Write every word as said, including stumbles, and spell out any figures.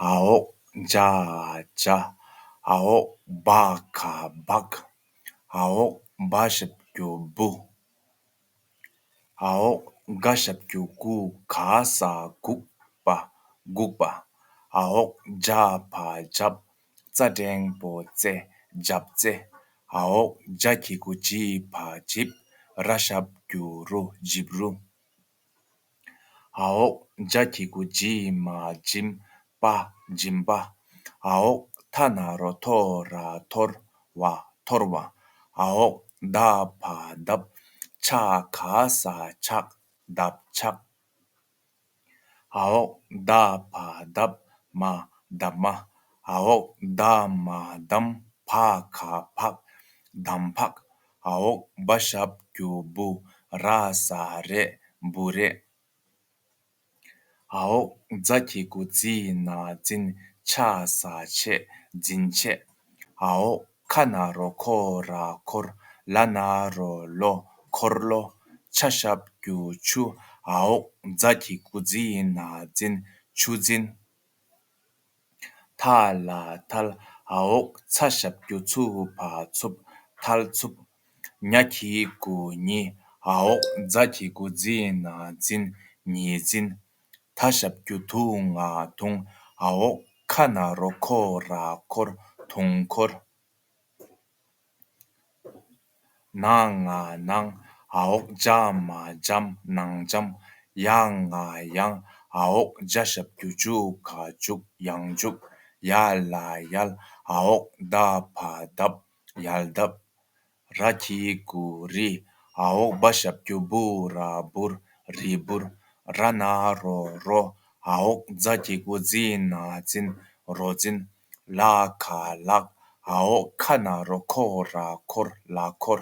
འ་འོག་འཇ་འ་འཇའ། འ་འོག་བ་ག་འབག། འ་འོག་བ་ཞབས་ཀྱུ་བུ། འ་འོག་ག་ཞབས་ཀྱུ་གུ། ག་ས་གུག་པ། གུག་པ། འ་འོག་ཇ་བ་འཇབ། ཙ་འགྲེང་བུ་ཙེ། འཇབ་ཙེ། འ་འོག་ཇ་གི་གུ་ཇི་བ་འཇིབ། ར་ཞབས་ཀྱུ་རུ། འཇིབ་རུ། འ་འོག་ཇ་གི་གུ་ཇི་མ་འཇིམ། པ། འཇིམ་པ། འ་འོག་ཐ་ན་རོ་ཐོ་ར་ཐོར་བ། ཐོར་བ། འ་འོག་ད་བ་དབ། ཆ་ག་ས་ཆག། དབ་ཆག། འ་འོག་ད་བ་དབ། མ། དབ་མ། འ་འོག་ད་མ་དམ། བ་ག་བག། དམ་བག། འ་འོག་བ་ཞབས་ཀྱུ་བུ། ར་ས་རེ། བུ་རེ། འ་འོག་ཛ་གི་གུ་ཛི་ན་ཛིན། ཆ་ས་ཆེ། འཛིན་ཆེ། འ་འོག་ཁ་ན་རོ་ཁོ་ར་ཁོར། ལ་ན་རོ་ལོ། ཁོར་ལོ། ཆ་ཞབས་ཀྱུ་ཆུ། འ་འོག་ཛ་གི་གུ་ཛི་ན་ཛིན། ཆུ་འཛིན། ཐ་ལ་ཐལ། འ་འོག་ཚ་ཞབས་ཀྱུ་ཚུ་བ་ཚུབ། ཐལ་ཚུབ། ཉ་གི་གུ་ཉི། འ་འོག་ཛ་གི་གུ་ཛི་ན་ཛིན། ཉི་ཛིན། ཐ་ཞབས་ཀྱུ་ཐུ་ང་ཐུང་། འ་འོག་ཁ་ན་རོ་ཁོ་ར་ཁོར། ཐུང་ཁོར། ན་ང་ནང་། འ་འོག་ཇ་མ་འཇམ། ནང་འཇམ། ཡ་ང་ཡང་། འ་འོག་ཇ་ཞབས་ཀྱུ་ཇུ་ག་ཇུག། ཡང་ཇུག། ཡ་ལ་ཡལ། འ་འོག་ད་བ་དབ། ཡལ་དབབ། ར་གི་གུ་རི། འ་འོག་བ་ཞབས་ཀྱུ་བུ་ར་བུར། རི་བུར། ར་ན་རོ་རོ། འ་འོག་ཛ་གི་གུ་ཛི་ན་ཛིན། རོ་ཛིན། ལ་ག་ལག། འ་འོག་ཁ་ན་རོ་ཁོ་ར་ཁོར། ལ་ཁོར།